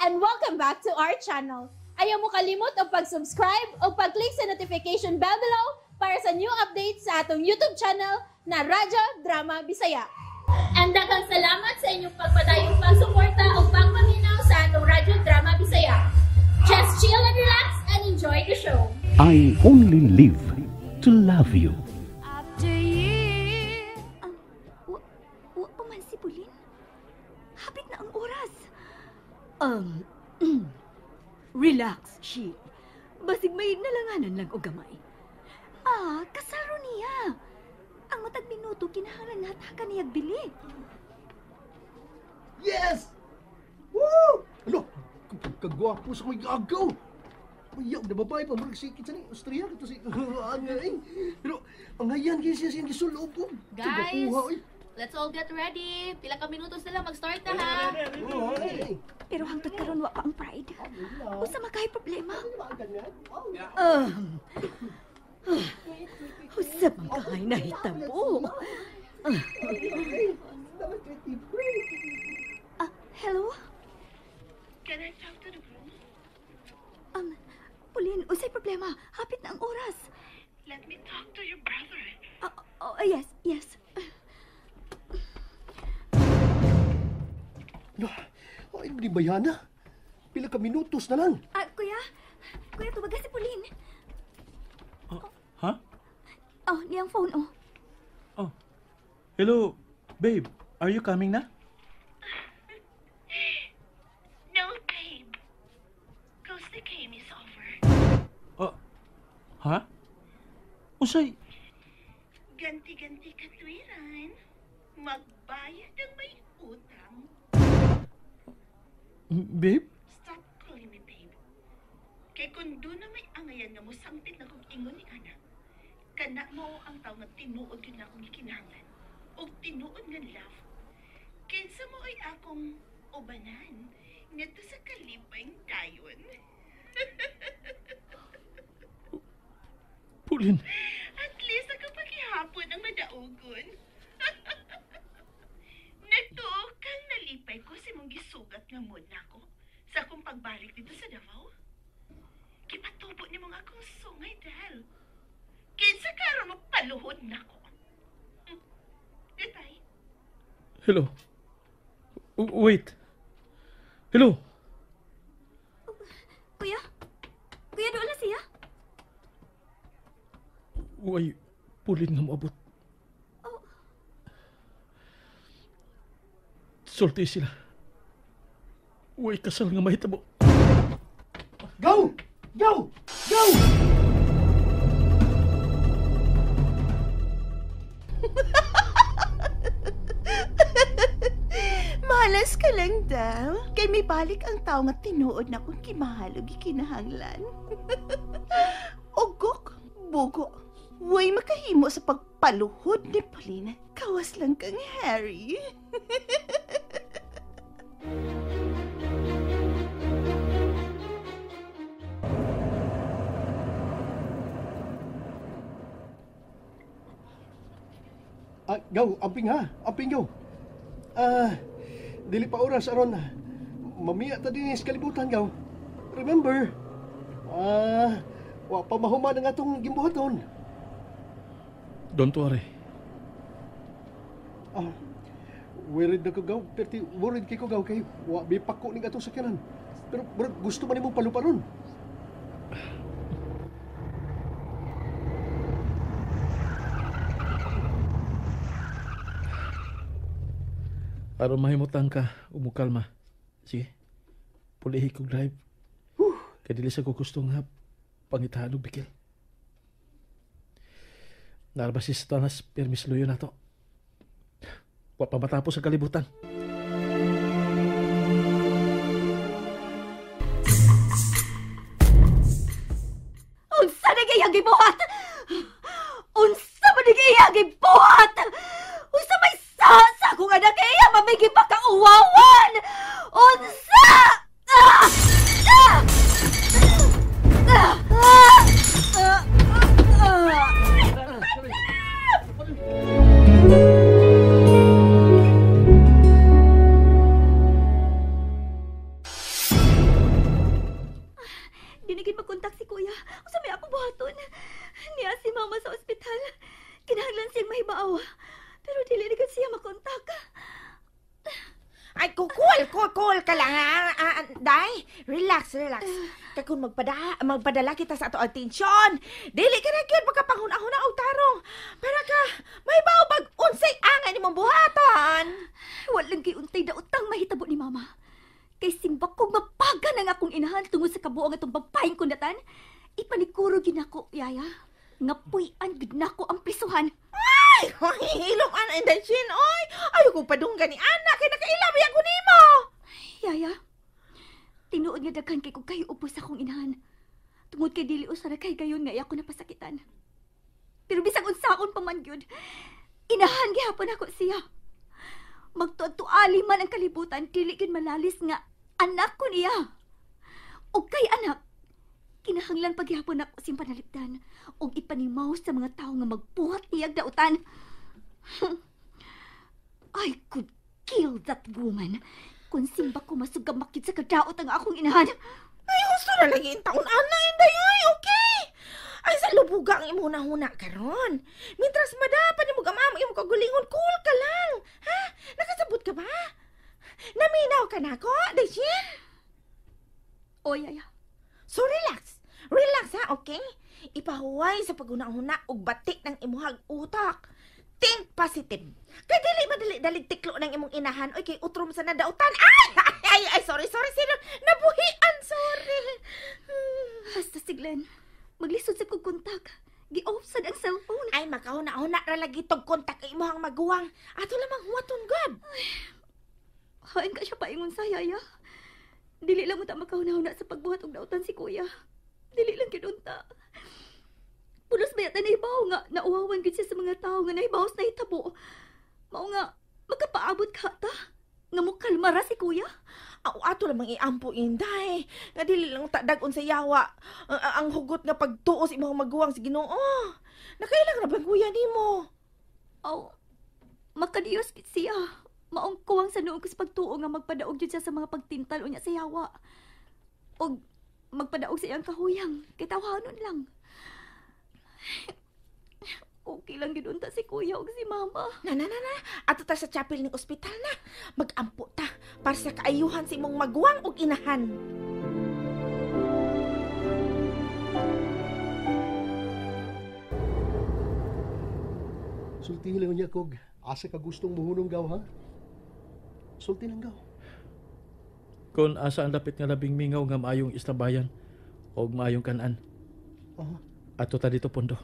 And welcome back to our channel. Ayaw mo kalimot og pag-subscribe o pag-click sa notification bell below para sa new updates sa atong YouTube channel na Radyo Drama Bisaya. And daghang salamat sa inyong pagpadayong pagsuporta o pagpaminaw sa atong Radyo Drama Bisaya. Just chill and relax and enjoy the show. I only live to love you. After years. Wa pa man si Pauline. Hapit na ang oras. Relax, she. Basig may nalanganan lang o gamay. Ah, kasaro niya. Ang matag minuto, kinahanglan hatakan niya bili. Yes! Woo! Ano? Kagwapo sa may agaw. Uyaw, na babae pa. Murag sikit sa ni Austria. Ito si... Pero, ang hayan kayo siya siyang gisulob. Guys, let's all get ready. Pila ka minutos na lang, mag-start na ha. Pero hangtod karon wa pa ang pride. Usa makay problema. Usa man kahay nahitabo. Hello? Can I talk to the groom? Pauline, usay problema. Hapit na ang oras. Let me talk to your brother. Oh, yes, yes. No, ay, di ba yan na? Pila ka minutos na lang. Kuya, kuya, tuwaga si Pauline. Ha? Oh, niyang phone, oh. Oh. Hello, babe. Are you coming na? No, babe. 'Cause the game is over. Oh. Ha? Usay? Ganti-ganti katwiran. Magbayad ang may utang. Babe? Stop calling me babe. Kay kung doon na may angayan nga mo sampit na kong ingon ni Ana, kana mo ang tao nga tinuod yun na akong gikinahanglan. O tinuod nga love. Kinsa mo ay akong ubanan ngadto sa kalipay dayon. Pauline. At least ako paghihapon ang madaugon. Nagtuo kang nalipay ko sa imong gisugat nga mood nako sa akong pagbalik dito sa Davao. Gipatubo ni mong akong sungay dahil. Kinsa karon mo paluhod nako. Goodbye. Hello. Wait. Hello. Kuya? Kuya, doon na siya? Uy, Pauline nga moabot. Oh. Sulti sila. Uy, kasal nga mahitabo. Go! Go! Go! Malas ka lang daw. Kay may balik ang tao nga tinuod na kung kimahal o gikinahanglan. Ugok, bugo. Way makahimo sa pagpaluhod ni Pauline. Kawas lang kang Harry. Gaw, amping ha. Amping gaw. Dili pa oras aron. Mamiya ta din sa kalibutan gaw. Remember, wa pa mahuman ang atong gimbuhaton. Don't worry. Worried na ko gaw. Perti worried kay ko gaw kay wa may pako ning atong sakyanan. Pero murag gusto man nimong paluparon. Aron mahimutang ka, umukalma. Sige, pulihi kong drive. Kay dili sa ko gusto nga pangitahan og bikil. Narba si Satanas, permis luyo na to. Wa pa matapos ang kalibutan. Unsa na gayang gibuhat? Unsa man na gayang gibuhat? Unsa may sa akong anak iya mamigi pa kauwawan? Unsa? Ah! Ah! Ah! Ah! Ah! Ah! Cool, cool ka lang, ha? Day, relax, relax. Kay kung magpadala kita sa ato atensyon, dili ka na gyud magkapanghuna-huna og tarong. Para ka, may bag unsay angay nimong buhaton. Walang kay untay daotang mahitabo ni mama. Kay simbak kong mapagan ang akong inahan tungod sa kabuang atong babaeng kundatan. Ipanikuro ginako, yaya. Nga puy-an gud nako ang prisuhan. Ay, hilom ana Inday Shin, oy. Ayaw kong padunggan ni ana kay nakaila ba ko nimo. Yaya, tinuod nga daghan kay kung kayo ubos akong inahan. Tungod kay dili usara kay gayon nga ako napasakitan. Pero bisag unsaon pa man gyud, inahan gihapon ako siya. Magtuad-tuali man ang kalibutan, dili gyud malalis nga anak ko niya. Og kay anak, kinahanglan paghihapon ako siyang panalipdan og ipanimaw sa mga tao nga magbuhat niyag dautan. I could kill that woman kung simba ko masugamakit sa kadaot ang akong inahan. Ay, gusto na lagi ang taon, ana, Inday, ay, okay. Ay, sa lubuga ang imong huna karon. Mintras madapan nimo gamam imong kagulingon, cool ka lang. Ha? Nakasabot ka ba? Naminaw ka na ako, Daishin? O, yaya. So, relax. Relax, ha? Okay? Ipahuway sa paghuna-huna og batik ng imuhag utak. Think positive. Kay dili madali-dalig tiklo ng imong inahan. Oy, kay utrom sa nadautan. Ay! Ay, ay, sorry, sorry. Sino? Nabuhian, sorry. Hasta si Glenn. Maglisod sa kong kontak. Gi-off sad ang cellphone. Ay, makahuna-huna ra lagi tog kontak ang imuhang maguwang. Ato lamang huwaton, God. Ay, hain ka siya paingon sa yaya. Dili lang mo ta makahuna-huna sa pagbuhat og dautan si kuya. Dili lang gyud unta. Pulos ba yata nahibaw nga nauwawan gyud siya sa mga tao nga nahibaw sa nahitabo. Mao nga makapaabot ka ta nga mokalma ra si kuya. Aw, ato lamang iampo Inday. Nga dili lang ta dag-on sa yawa ang hugot nga pagtuo sa imong maguwang sa Ginoo. Nakailang ra bang kuya nimo? Aw, makadiyos gid siya. Maong kuwang sa noong ko sa pagtuo nga magpadaog yun siya sa mga pagtintal unya sa yawa. O magpadaog sa iyang kahuyang, kay tawanon lang. Okay lang yun unta si kuya o si mama. Na, na, na, na. Ato ta sa chapel ng ospital na. Magampo ta para sa kaayuhan sa imong maguwang og inahan. Sultihin lang niya, Kog. Asa ka gustong muhunong gaw, ha? Sulti lang gaw. Kung asa ang dapit nga labing mingaw nga maayong istabayan o maayong kanan. Ato ta dito, Pondo.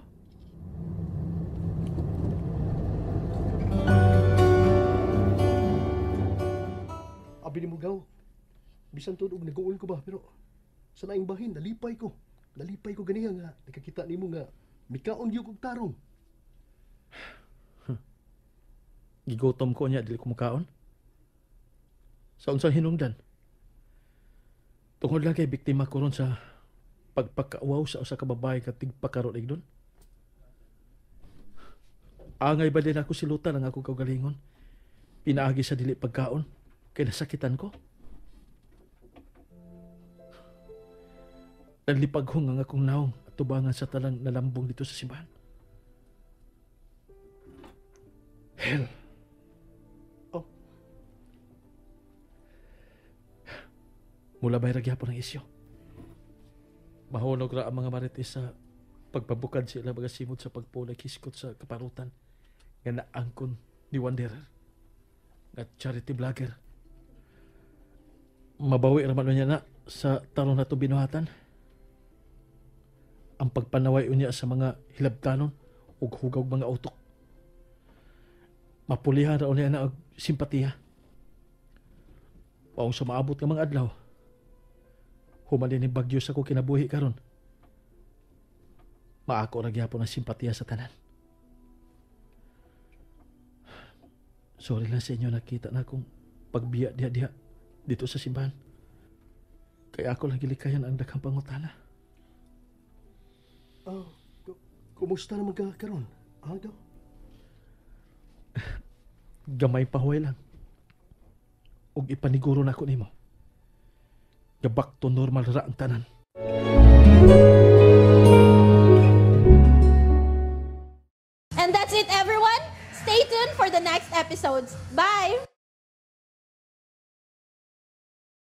Abi ni mo gaw. Bisan tuod og naguol ko ba, pero sa laing bahin, nalipay ko. Nalipay ko ganiha nga nakakita nimo nga mikaon gyud kog tarong. Gigutom ko niya, dili ko mukaon. Sa unsang hinungdan? Tungod lang kay biktima ko ron sa pagpakauwaw sa usa ka babae ka tigpakaron igdon. Angay ba din ako silutan ang akong kaugalingon? Pinaagi sa dili pagkaon kay nasakitan ko. Naglipaghong ang akong naong at tubangan sa talang nalambong dito sa simbahan. Hell. Oh. Mula ba'y ragyapon ang isyo? Mahunog ra ang mga marites sa pagpabukad sila mga simod sa pagpulay kiskot sa kaparutan nga naangkon ni Wanderer nga charity vlogger. Mabawi raman niya na sa tarong na ito binuhatan. Ang pagpanaway unya sa mga hilabtanon ug hugaw mga utok. Mapulihan ra unya na og simpatiya. Paong sa maabot nga mga adlaw, humalin ni bagyo sa ko kinabuhi karon. Maako ra gyapon ang simpatiya sa tanan. Sorry lang sa inyo, nakita na akong pagbiya diha-diha dito sa simbahan. Kaya ako lang gilikayan ang daghang pangutana. Oh, kumusta naman ka karon? Agaw? Gamay pahuway lang. Og ipaniguro na ako nimo. Back to normal ra ang tanan. And that's it, everyone. Stay tuned for the next episodes. Bye!